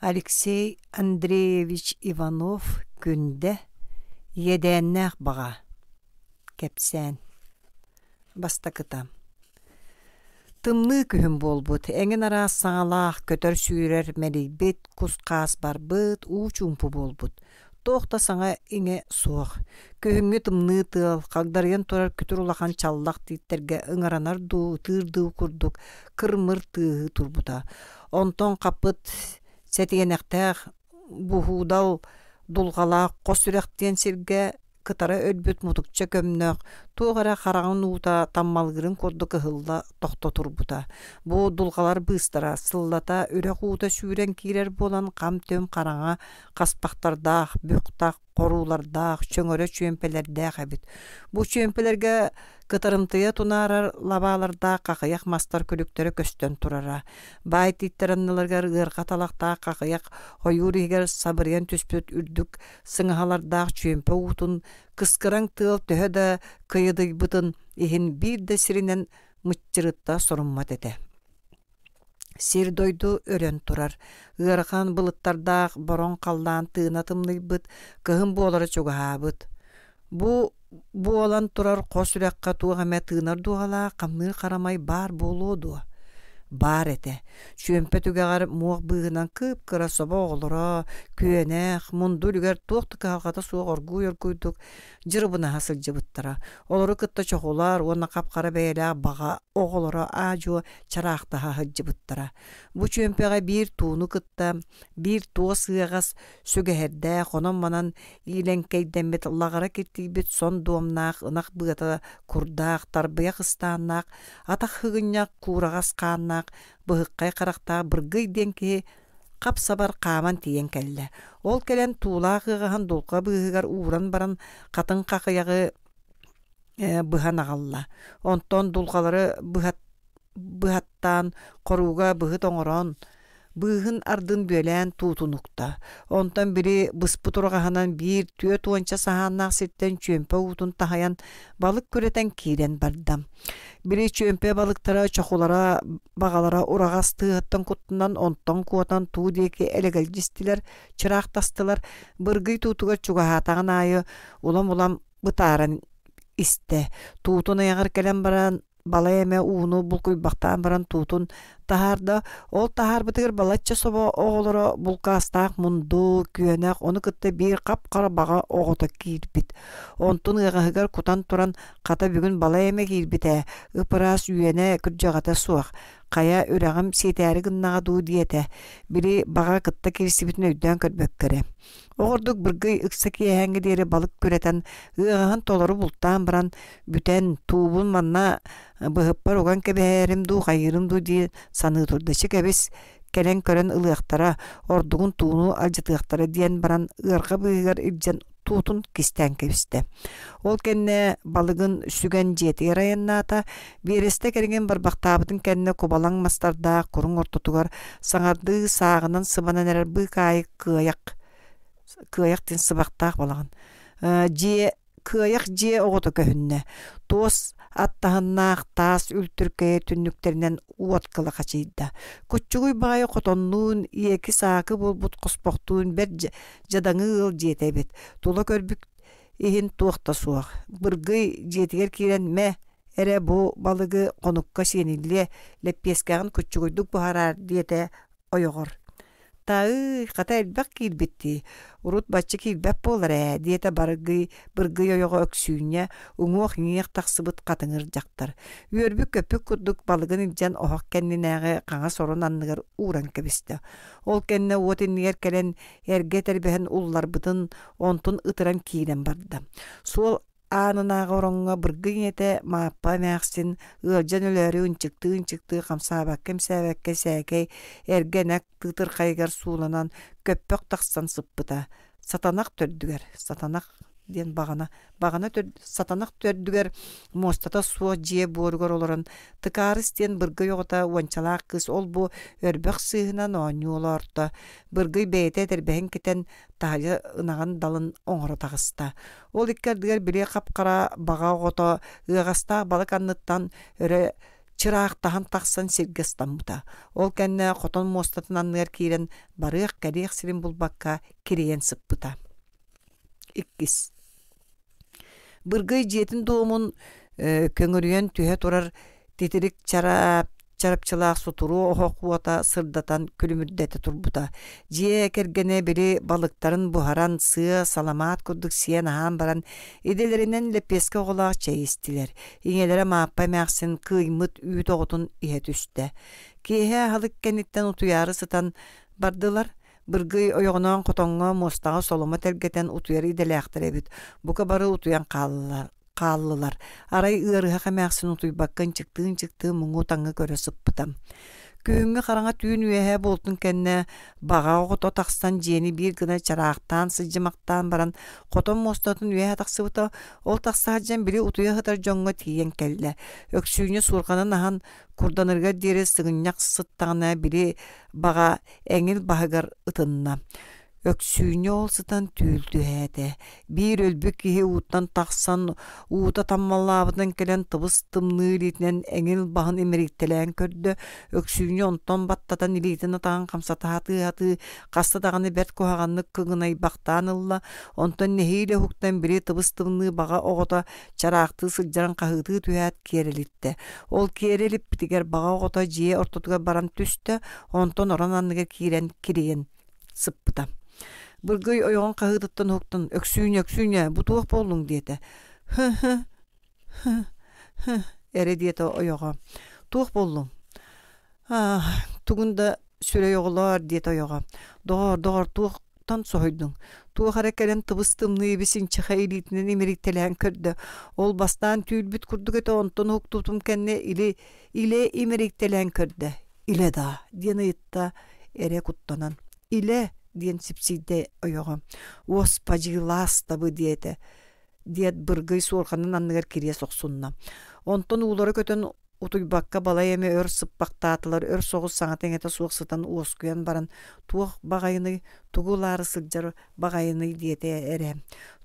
Алексей Андреевич Иванов-Күндэ Иэдээннээх баҕа Кэпсээн Бастакыта Тымныы күһүн буолбут, эҥин араас саҥалаах, көтөр-сүүрэр мэлийбит, кус-хаас барбыт, уу чуумпу буолбут. Туох да саҥа-иҥэ суох. Күһүҥҥү тымныы тыал, хагдарыйан турар күтүр улахан чаллах тииттэргэ ыҥыранар дуу, ытыыр дуу курдук кыр-мыр тыаһыы турбута. Онтон хаппыт сэтиэнэхтээх буһуудал дулҕалаах хос үрэх диэн сиргэ кытара өлбүт мутукча көмнөх, туох эрэ хараҕын уута таммалыырын курдук ыһылла тохто турбута. Бу дулҕалар быыстара сыллата үрэх уута сүүрэн киирэр буолан хам-түм хараҥа хаспахтардаах, бүк-тах хоруулардаах, чөҥөрө чүөмпэлэрдээх эбит. Бу чүөмпэлэргэ кытарымтыйа тунаарар лабаалардаах хахыйах мастар күлүктэрэ көстөн турара. Баай тииттэр анныларыгар ыарха талахтаах хахыйах ойуур иһигэр сабырыйан түспүт үрдүк сыҥаһалардаах чүөмпэ уутун кыскыраҥ тыал төһө да кыйыдыйбытын иһин биир да сиринэн мыччырытта соруммат этэ. Сир-дойду өрөн турар, ыарахан былыттардаах бороҥ халлаан тыына тымныйбыт, кыһын буолара чугаһаабыт. Бу буолан турар хос үрэххэ туох эмэ тыынар дууһалаах хамныыр харамай баар буолуо дуо? Баар этэ. Чүөмпэ түгэҕэр муох быыһынан кып-кыра собо оҕолоро, күөнэх, мунду үлүгэр туох да кыһалҕата суох оргууй оргууйдук дьырыбынаһа сылдьыбыттара. Олору кытта чохулар уонна хап-хара бэйэлээх баҕа оҕолоро аа-дьуо чараахтаһа сылдьыбыттара. Бу чүөмпэҕэ биир тууну кытта биир туос ыаҕас сүгэһэрдээх, онон-манан иилэҥкэйдэммит лаҕара киртийбит сон дуомнаах ынах быата курдаах, тарбыйах ыстааннаах, атах һыгынньах куураҕас хааннаах, быһыккай харахтаах Быргый диэн киһи хап-сабар хааман тиийэн кэллэ. Ол кэлэн туулаах ыаҕаһын дулҕа быыһыгар ууран баран хатыҥ хахыйаҕы быһан аҕалла. Онтон дулҕалары быһаттаан, хорууга быһыт оҥорон, быыһын ардын бүөлээн туутун укта. Онтон били быспыт ураҕаһынан биир түөрт уонча саһааннаах сиртэн чүөмпэ уутун таһыйан балык күрэтэн киирэн барда. Били чүөмпэ балыктара чохулара баҕалара ураҕас тыаһыттан куттанан онтон куотан туу диэки элэгэлдьистилэр, чыраахтастылар. Быргый туутугар чугаһаатаҕын аайы улам-улам бытааран истэ. Туутун айаҕар кэлэн баран балай эмэ ууну булкуйбахтаан баран туутун таһаарда. Ол таһаарбытыгар балачча собо оҕолоро булкаастаах мунду, күөнэх, ону кытта биир хап-хара баҕа оҕото киирбит. Онтун ыаҕаһыгар кутан туран хата бүгүн балай эмэ киирбит ээ, ып-ыраас үөнэ күрдьэҕэтэ суох. Хайа үрэҕим сиэтээри гыннаҕа дуу диэтэ. Били баҕа кытта киирсибитин өйдөөн көрбөккө эрэ. Оҕордук Быргый ыкса киэһээҥҥэ диэри балык күрэтэн, ыаҕаһын толору бултаан баран, бүтэн, туубун манна быһыппар уган кэбиһээрим дуу, хайыырым дуу дии саныы турда. Чэ кэбис, кэлэн көрөн ылыахтара, ордугун тууну алдьатыахтара диэн баран ыарҕа быыһыгар илдьэн туутун кистээн кэбистэ. Ол кэннэ балыгын сүгэн дьиэтигэр айаннаата. Биэрэстэ кэриҥин барбахтаабытын кэннэ кубалаҥ мастардаах куруҥ ортотугар саҥардыы сааҕынан сыбанан эрэр быыкаайык кыайах кыайах диэн сыбахтаах балаҕан дьиэ кыайах дьиэ оҕото көһүннэ. Туос аттаһыннаах таас үлтүркэйэ түннүктэринэн уот кыла хачыйда. Куччугуй баҕайы хотоннуун, иэки-саакы буолбут хоспохтуун бэрт дьадаҥы ыал дьиэтэ эбит. Тула көрбүт иһин туох да суох. Быргый дьиэтигэр киирэн мэ эрэ бу балыгы хонукка сиэниллиэ, лэппиэскэҕин куччугуйдук буһараар диэтэ ойоҕор. Таай, хата элбэх киирбит дии, урут бачча киирбэт буолар ээ, диэтэ Баргый Быргый ойоҕо Өксүүнньэ, уҥуох-иҥиэх тахсыбыт хатыҥыр дьахтар. Үөрбүт-көппүт курдук балыгын илдьэн оһох кэннинээҕи хаҥас орон анныгар ууран кэбистэ. Ол кэннэ уот иннигэр кэлэн эргэ этэрбэһин улларбытын, онтун ытыран киирэн барда. Суол аанынааҕы ороҥҥо быргый ийэтэ Мааппа эмээхсин ыалдьан өлөөрү ынчыктыы-ынчыктыы хамсаабакка-имсээбэккэ сээкэй эргэ энэк тыытырхайыгар сууланан көппөх тахсан сыппыта. Сатанах төрдүгэр, сатанах диэн баҕана, баҕана сатанах төрдүгэр муостата суох дьиэ буоругар олорон Тыкаарыс диэн быргый оҕото уончалаах кыыс ол-бу өрбөх сыыһынан оонньуу олоорто. Быргый бэйэтэ этэрбэһин кэтэн таһыйа ынаҕын далын оҥоро таҕыста. Ол икки ардыгар били хап-хара баҕа оҕото ыаҕастаах балык анныттан өрө чыраахтаһан тахсан сиргэ ыстаммыта. Ол кэннэ хотон муостатын анныгар киирэн барыах-кэлиэх сирин булбакка кирийэн сыппыта. Иккис. Быргый дьиэтин дуомун көҥүрүйэн түһэ турар титирик чараап чарапчылаах сутуруо оһох уота сырдатан күлүмүрдэтэ турбута. Дьиэ кэргэнэ били балыктарын буһаран, сыа, саламаат курдук сиэн-аһаан баран, идэлэринэн лэппиэскэ оҕолоох чэй истилэр. Ийэлэрэ Мааппа эмээхсин кыыймыт үүт оҕотун иһэ түстэ. Киэһэ аһылык кэнниттэн утуйаары сытан бардылар. Быргый ойоҕоноон хотоҥҥо муостаҕа соломо тэлгэтэн утуйар идэлээхтэр эбит. Бука бары утуйан хааллылар. хааллылар. Арай ыарыһах эмээхсин утуйбакка ынчыктыы-ынчыктыы муҥу-таҥы көрө сыппыта. Күһүҥҥү хараҥа түүн үөһэ буолтун кэннэ баҕа оҕото тахсан дьиэни биир гына чараахтаан сыдьымахтаан баран хотон муостатын үөһэ тахсыбыта. Ол тахса сылдьан били утуйа сытар дьоҥҥо тиийэн кэллэ. Өксүүнньэ суорҕанын аһан курданарыгар диэри сыгынньах сыттаҕына били баҕа эҥил баһыгар ытынна. Өксүүнньэ ол сытан түүл түһээтэ. Биир өлбүт киһи ууттан тахсан, уута таммалаабытынан кэлэн тыбыс-тымныы илиитинэн эҥил баһын имэрийтэлээн көрдө. Өксүүнньэ онтон баттатан илиитин атаҕын хамсата сатыы-сатыы хаста даҕаны бэрт куһаҕаннык кыҥынайбахтаан ылла. Онтон нэһиилэ уһуктан били тыбыс-тымныы баҕа оҕото чараахтыы сылдьарын хаһыытыы түһээт киэр илиттэ. Ол киэр илиппитигэр баҕа оҕото дьиэ ортотугар баран түстэ, онтон орон анныгар киирэн кирийэн сыппыта. Быргый ойоҕун хаһыытыттан уһуктан «Өксүүньэ, Өксүүньэ, бу туох буоллуҥ?» диэтэ. «Һы-һы, һы-һы» эрэ диэтэ ойоҕо. «Туох буоллуҥ?» «Аа, тугун да сүрэй оҕолоор» диэтэ ойоҕо. «Доҕоор, доҕор, туохтан соһуйдуҥ? Туох эрэ кэлэн тыбыс-тымныы ибис-инчэхэй илиитинэн имирийтэлээн көрдө. Ол бастаан түүл-бит курдук этэ, онтон уһуктубутум кэннэ или илэ имирийтэлээн көрдө. Илэ даа?» диэн ыйытта эрэ куттанан. «Илэ!» диэн сипсийдэ ойоҕо. «Уоспадьыылаастабы!» диэтэ диэт быргый суорҕанын анныгар кириэс охсунна. Онтон уулара көтөн утуйбакка балай эмэ өр сыппахтаатылар, өр соҕус саҥата-иҥэтэ суох сытан уоскуйан баран «Туох баҕайыный, тугу ылаары сылдьар баҕайыный?» диэтэ эрэ.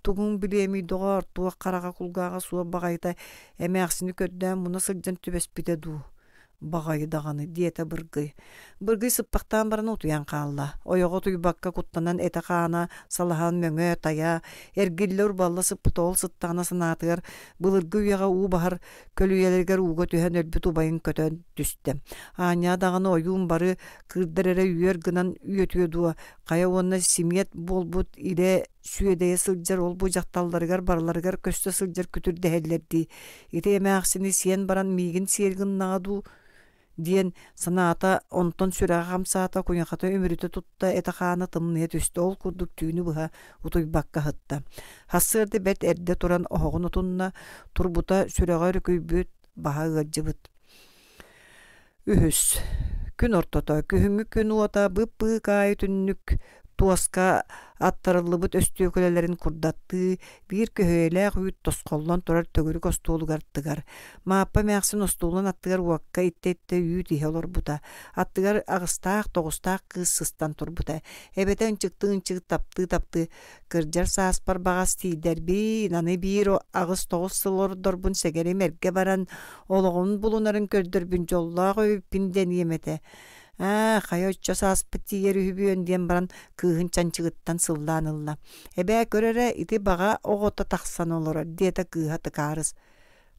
«Тугуҥ билиэмий, доҕоор, туох хараҕа кулгааҕа суох баҕайыта эмээхсини көрдөөн муна сылдьан түбэспитэ дуу?» Баҕайы даҕаны, диэтэ Быргый. Быргый сыппахтаан баран утуйан хаалла. Ойоҕо утуйбакка куттанан этэ-хаана салаһан мөҥө-тайа, эргиллэ-урбалла сыппыта ол сыттаҕына санаатыгар былыргы үйэҕэ уу баһар көлүйэлэригэр ууга түһэн өлбүт убайын көтөн түстэ. Аанньаа даҕаны ойуун бары кыырдар эрэ үөр гынан үөтүө дуо, хайа уонна симиэт буолбут илэ сүөдэйэ сылдьар ол-бу дьахталларыгар барыларыгар көстө сылдьар күтүрдэһэллэр дии. Ити эмээхсини сиэн баран миигин сиэр гыннаҕа дуу диэн санаата, онтон сүрэҕэ хамсаата, куйахата үмүрүтэ тутта, этэ-хаана тымныйа түстэ, ол курдук түүнү быһа утуйбакка сытта. Сарсыарда бэрт эрдэ туран оһоҕун отунна, турбута сүрэҕэ өрүкүйбүт, баһа ыалдьыбыт. Үһүс күн ортото күһүҥҥү күн уота бып-быыкаайы түннүк туоска аттарыллыбыт өстүөкүлэлэрин курдаттыы биир көһүйэлээх үүт тосхоллон турар төгүрүк остуолугар тыгар. Мааппа эмээхсин остуолун аттыгар уокка иттэ-иттэ үүт иһэ олорбута. Аттыгар аҕыстаах-тоҕустаах кыыс сыстан турбута. Эбэтэ ынчыктыы-ынчык таптыы-таптыы Кырдьар сааспар баҕас тиийдэрбиин, аны биир аҕыс-тоҕус сыл ордорбун сэгэрим эргэ баран, олоҕун булунарын көрдөрбүн дьоллоох эбиппин дэниэм этэ. Аа, хайа оччо сааспыт тиийэр үһүбүөн диэн баран кыыһын чанчыгыттан сыллаан ылла. Эбээ көр эрэ, ити баҕа оҕото тахсан олорор, диэтэ кыыһа тыкаарыс.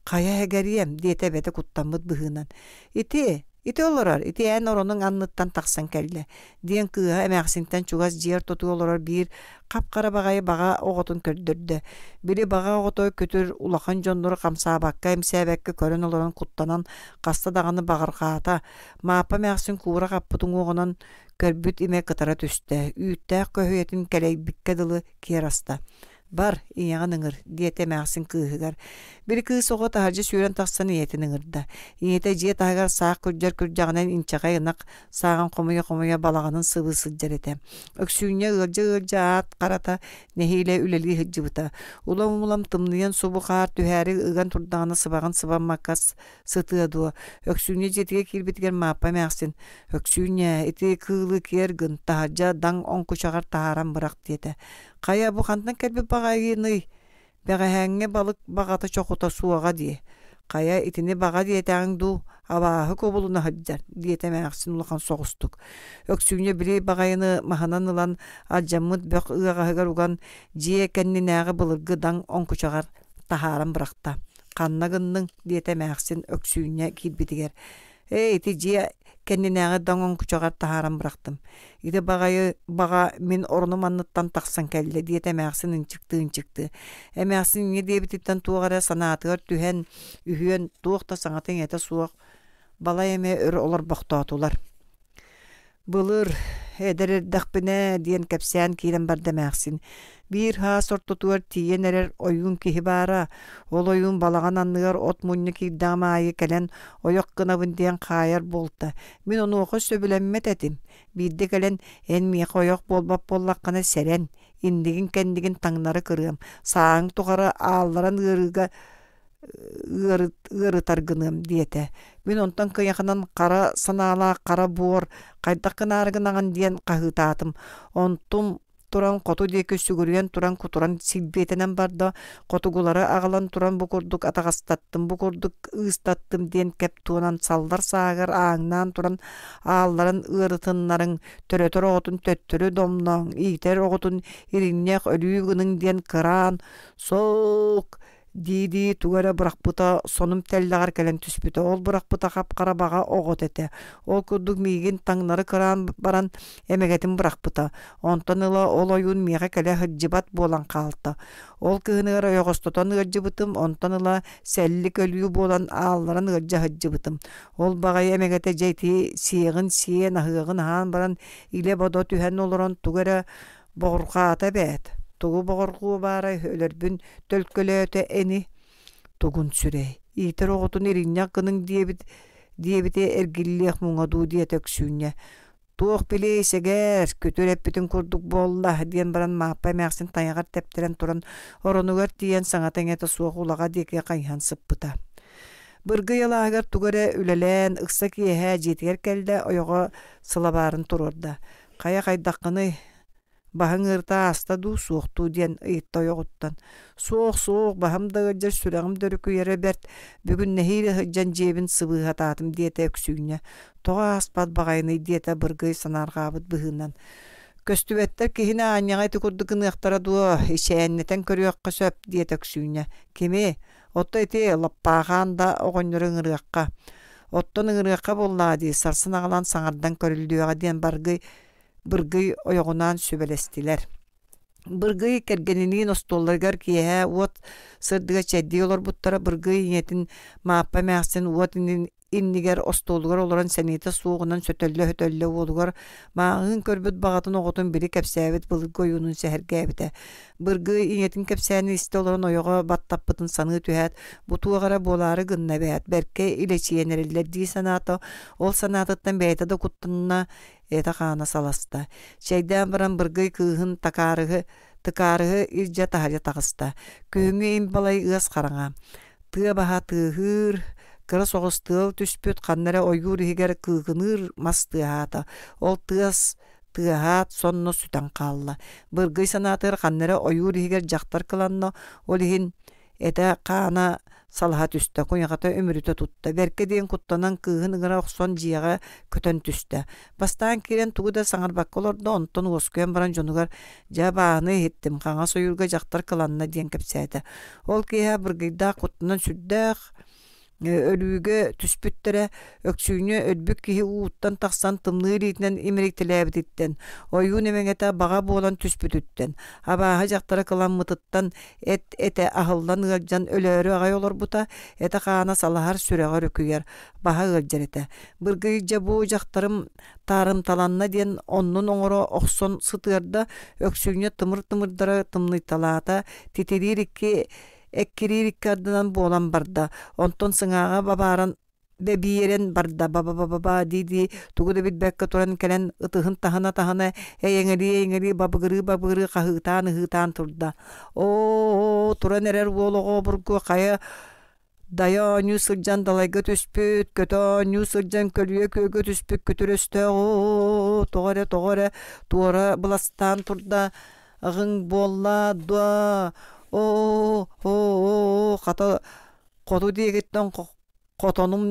Хайа эгэриэм, диэтэ эбэтэ куттаммыт быһыынан. Ити, ити олорор, ити эн оронуҥ анныттан тахсан кэллэ, диэн кыыһа эмээхсинтэн чугас дьиэ ортотугар олорор биир хап-хара баҕайы баҕа оҕотун көрдөрдө. Били баҕа оҕото күтүр улахан дьоннору хамсаабакка, эмсээбэккэ көрөн олорон куттанан хаста даҕаны баҕырҕаата. Мааппа эмээхсин куура хаппыт уҥуоҕунан көрбүт имэ кытара түстэ, үүттээх көһүйэтин кэлэйбиккэ дылы киэр аста. «Бар, ийэҕин ыҥыр», диэтэ эмээхсин кыыһыгар. Били кыыс оҕо таһырдьа сүүрэн тахсан ийэтин ыҥырда. Ийэтэ дьиэ таһыгар саах күрдьэр күрдьэҕинэн инчэҕэй ынах сааҕын хомуйа-хомуйа балаҕанын сыбыы сылдьар этэ. Өксүүнньэ ыалдьа-ыалдьа аат харата нэһиилэ үлэлии сылдьыбыта. Улам-улам тымныйан субу хаар түһээри ыган турдаҕына сыбаҕын сыбаммакка сытыа дуо. Өксүүнньэ дьиэтигэр киирбитигэр Мааппа эмээхсин «Өксүүнньэ, ити кыылы киэр гын, таһырдьа даҥ оҥкучаҕар таһааран бырах» диэтэ. Хайа, бу хантан кэлбит баҕайыный? Бэҕэһээҥҥи балык баҕата чохута суоҕа дии. Хайа, итини баҕа диэтэҕиҥ дуу, абааһы кубулуна сылдьар, диэтэ эмээхсин улахан соҕустук. Өксүүнньэ били баҕайыны маһынан ылан, алдьаммыт бөх ыаҕаһыгар уган, дьиэ кэннинээҕи былыргы даҥ оҥкучаҕар таһааран бырахта. «Ханна гынныҥ?» диэтэ эмээхсин Өксүүнньэ киирбитигэр. «Ээ, ити дьиэ кэннинээҕи даҥ оҥкучаҕар таһааран бырахтым. Ити баҕайы баҕа мин оронум анныттан тахсан кэллэ» диэтэ эмээхсин ынчыктыы-ынчыктыы. Эмээхсин инньэ диэбититтэн туох эрэ санаатыгар түһэн, үһүөн туох да саҥата-иҥэтэ суох балай эмэ өр олорбохтоотулар. Былыр, эдэр эрдэхпинэ, диэн кэпсээн киирэн барда эмээхсин, биир хаас ортотугар тиийэн эрэр ойуун киһи баара. Ол ойуун балаҕан анныгар от мунньа киирдэҕим аайы кэлэн ойох гынабын диэн хаайар буолта. Мин онуоха сөбүлэммэт этим. Биирдэ кэлэн, эн миэхэ ойох буолбат буоллаххына сэрэн, иннигин-кэннигин таҥнары кырыам, сааһыҥ тухары аалларан ыарыыга ыарытар гыныам диэтэ. Мин онтон кыйаханан хара санаалаах хара буор хайдах гынаары гынаҕын диэн хаһыытаатым. Онтум туран хоту диэки сүгүрүйэн туран кутуран силбиэтэнэн барда. Хотугулары аҕалан туран бу курдук атаҕастаттым, бу курдук ыыстаттым диэн кэп туонан саллар сааһыгар ааҥнаан туран аалларын ыарытыннарыҥ, төрөтөр оҕотун төттөрү домнооҥ, иитэр оҕотун иринньэх өлүү гыныҥ диэн кыраан «Соок!» дии-дии тугу эрэ бырахпыта сонум тэллэҕэр кэлэн түспүтэ. Ол бырахпыта хап-хара баҕа оҕото этэ. Ол курдук миигин таҥнары кыраан баран эмэгэтин бырахпыта. Онтон ыла ол ойуун миэхэ кэлэ сылдьыбат буолан хаалта. Ол кыһыныгар ойоҕостотон ыалдьыбытым, онтон ыла сэллик өлүү буолан аалларан ыалдьа сылдьыбытым. Ол баҕайы эмэгэтэ дьэ ити сиэҕин сиэн, аһыаҕын аһаан баран илэ-бодо түһэн олорон тугу эрэ Боҕурҕаата эбээт, тугу боҕурҕуо баарай, өлөрбүн төлкөлөөтө ини. Тугун сүрэй, иитэр оҕотун иринньэх гыныҥ диэбит диэбити эргиллиэх муҥа дуу диэтэ Өксүүнньэ. Туох билиэй сэгээр, күтүр эппитин курдук буолла диэн баран Мааппа эмээхсин тайаҕар тэптэрэн туран оронугар тиийэн саҥата-иҥэтэ суох улаҕа диэки хайыһан сыппыта. Быргый алааһыгар тугу эрэ үлэлээн, ыкса киэһэ дьиэтигэр кэллэ, ойоҕо сылабаарын туруорда. Хайа хайдаххыный, баһыҥ ыарыта ааста дуу, суох дуу диэн ыйытта ойоҕуттан. Суох, суох, баһым да ыалдьар, сүрэҕим да өрүкүйэрэ бэрт, бүгүн нэһиилэ сылдьан дьиэбин сыбыыһатаатым диэтэ Өксүүнньэ. Тоҕо ааспат баҕайыный диэтэ Быргый санаарҕаабыт быһыынан. Көстүбэттэр киһини аанньаҕа ити курдук гыныахтара дуо, ичээннэтэн көрүөххэ сөп диэтэ Өксүүнньэ. Кими? Оттон ити Лаппаахаан да оҕонньору ыҥырыахха. Оттон ыҥырыахха буоллаҕа дии, сарсын аҕалан саҥардан көрүллүөҕэ диэн Баргый Быргый ойоҕунаан сүбэлэстилэр. Быргый кэргэниниин остуолларыгар киэһэ уот сырдыга чэйдии олорбуттара. Быргый ийэтин Мааппа эмээхсин уот иннигэр остуолугар олорон сэниэтэ суоҕунан сөтөллө-сөтөллө уолугар мааҕыын көрбүт баҕатын оҕотун били кэпсээбит былыргы ойуунун сэһэргээбитэ. Быргы ийэтин кэпсээнин истэ олорон ойоҕо баттаппытын саныы түһээт, бу туох эрэ буолаары гынна эбээт, бэркэ илэчийэн эрэллэр дии санаата, ол санаатыттан бэйэтэ да куттанна, этэ-хаана саласта. Чэйдээн баран Быргый кыыһын такаарыһы тыкаарыһы илдьэ таһырдьа таҕыста. Күһүҥҥү им балай ыас хараҥа. Тыа баһа тыаһыыр, кыра соҕус тыал түспүт, ханна эрэ ойуур иһигэр кыыкыныыр мас тыаһаата. Ол тыас тыаһаат сонно сүтэн хаалла. Быргый санаатыгар ханна эрэ ойуур иһигэр дьахтар кыланна, ол иһин этэ-хаана салаһа түстэ, куйаҕата үмүрүтэ тутта. Бэркэ диэн куттанан кыыһын ыҥыра охсон дьиэҕэ көтөн түстэ. Бастаан киирэн тугу да саҥарбакка олордо, онтон уоскуйан баран дьонугар «Дьэ, абааһыны иһиттим, хаҥас ойуурга дьахтар кыланна» диэн кэпсээтэ. Ол киэһэ Быргыйдаах куттанан сүрдээх өлүүгэ түспүттэрэ, Өксүүнньэ өлбүт киһи ууттан тахсан тымныы илиитинэн имириктэлээбититтэн, ойуун эмэҥэтэ баҕа буолан түспүтүттэн, абааһы дьахтара кыламмытыттан эт этэ аһыллан ыалдьан өлөөрү аҕай олорбута, этэ-хаана салаһар, сүрэҕэ өрүкүйэр, баһа ыалдьар этэ. Быргый дьэ бу дьахтарым таарымталанна диэн оннун оҥоро охсон сытыарда, Өксүүнньэ тымыр-тымырдара тымныйталаата, титириир икки эккириир икки ардынан буолан барда, онтон сыҥааҕа бабааран бэбиэрэн барда ба-ба-ба-ба дии-дии тугу да билбэккэ туран кэлэн ытыһын таһына-таһына эйэҥэлии-эйэҥэлии бабыгырыы-бабыгырыы хаһыытаан-ыһыытаан турда. Оо, туран эрэр уол оҕо обургу хайа дайа оонньуу сылдьан далайга түспүт, көтө оонньуу сылдьан көлүйэ күөгэ түспүт күтүр өстөөх оо, тоҕо эрэ, тоҕо эрэ туора быластаан турда аҕыҥ буолла дуо, оо, оо, хата. Хоту диэкиттэн хотонум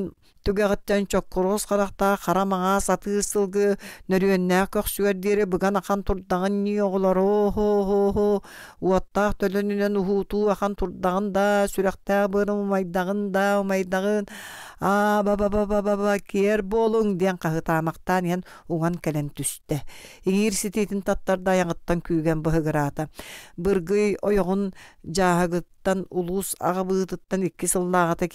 түгэҕиттэн чоккуруос харахтаах хара маҥаас атыыр сылгы нөрүөннээх көхсүгэр диэри быган ахан турдаҕын ньии оҕолороо һоо уоттаах төлөнүнэн уһуутуу ахан турдаҕын да сүрэхтээх быарым умайдаҕын да умайдаҕын аа ба ба ба ба ба ба киэр буолуҥ диэн хаһытаамахтаан иһэн уҥан кэлэн түстэ. Иҥиир ситиитин таттарда айаҕыттан күүгэн быһыгыраата. Быргый ойоҕун дьааһыгыттан улуус аҕабыытыттан икки сыллааҕыта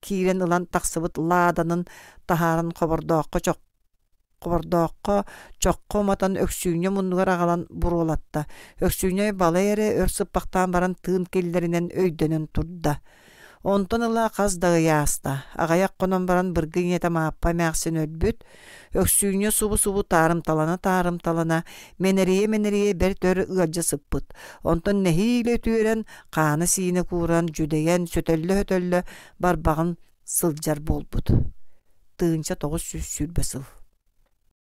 киирэн ылан тахсыбыт лааданын таһааран хобордооххо хобордооххо чоххо уматан Өксүүнньэ муннугар аҕалан буруолатта. Өксүүнньэ балай эрэ өр сыппахтаан баран тыын киллэринэн өйдөнөн турда. Онтон ыла хас да ый ааста. Аҕыйах хонон баран Быргы ийэтэ Мааппа эмээхсин өлбүт. Өксүүнньэ субу-субу таарымталана-таарымталана, мэнэрийэ-мэнэрийэ бэрт өр ыалдьа сыппыт. Онтон нэһиилэ үтүөрэн, хаана-сиинэ кууран, дьүдэйэн, сөтөллө-сөтөллө барбаҕын сылдьар буолбут. 1920 сыл.